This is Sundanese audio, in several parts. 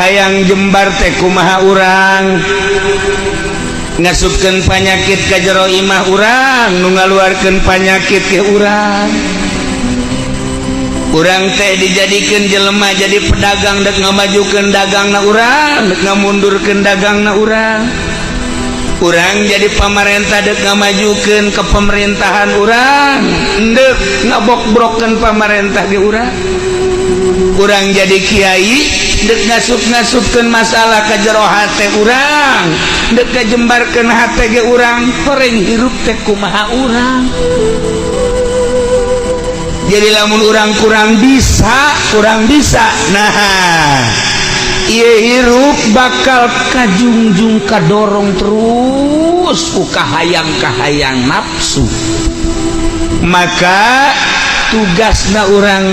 Hayang jembar teh kumaha urang ngasupkeun panyakit ka jero imah urang, nu ngaluarkeun panyakit ke urang. Urang teh dijadikeun jelema jadi pedagang, dek ngamajukeun dagangna urang, dek ngamundurkeun dagangna urang. Urang jadi pamarentah, dek ngamajukeun ke pemerintahan urang, dek ngabokbrokeun pamarentah ge urang. Urang jadi kiai, dek ngasup-ngasupkeun masalah ka jero hate urang, dek ngajembarkeun hate ge urang. Horeng hirup teh kumaha urang? Jadi lamun urang kurang bisa, kurang bisa, nah, ieu hirup bakal kajungjung, kadorong terus ku kahayang-kahayang nafsu. Maka tugasna urang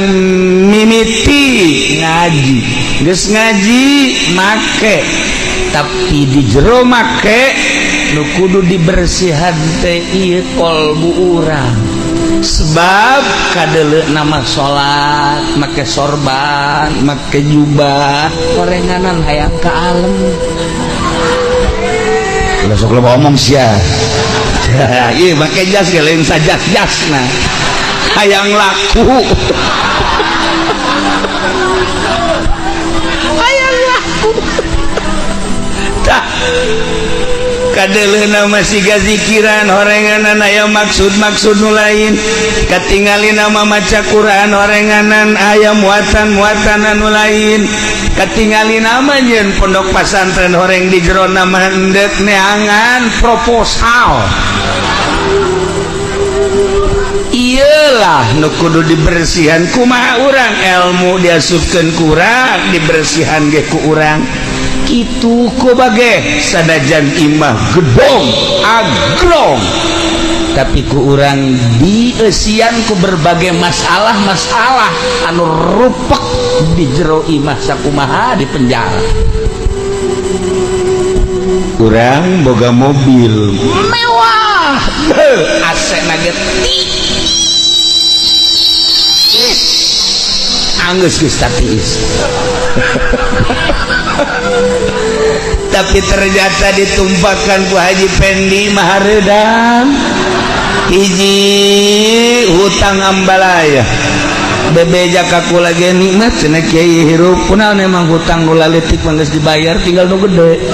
mimiti ngaji, geus ngaji make, tapi di jero make nu kudu dibersihan teh ieu kolbu urang. Sebab kadele nama salat make sorban, make jubah, orenganan hayang ka alam. Ulah sok loba omong sia. Ieu make jas ge lain sajas-jasna, hayang laku, hayang laku. Tah, kadeleuna masih gazikiran, horenganan aya maksud-maksud nu lain. Katingali nama maca Quran, horenganan aya muatan-muatan anu lain. Katingali nama nyeun pondok pasantren, horeng di jero nama endek neangan proposal. Iyalah nu kudu dibersihan. Kumaha urang ilmu diasupkeun kurang, dibersihan ge ku urang kitu. Ku bage sanajan imah gedong agrong, tapi ku urang dieusian ku berbagai masalah-masalah anu rupek di jero imah, sakumaha di penjara. Urang boga mobil mewah, AC nage tiis, anggeus geus tiis, tapi ternyata ditumpahkan ku Haji Pendi mahareudang. Hiji hutang ambalaya, bebeja kaku lagi nikmat cenah kiai hirup. Kunaon emang hutang nu laletik mah geus dibayar, tinggal nu gede.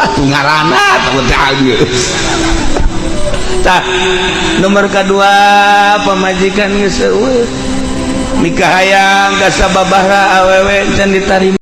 Atuh ngaranna teh geus. Tah, nomor kedua, pamajikan geus eueuh, mikahayang ka sababaraha awewe can ditarima.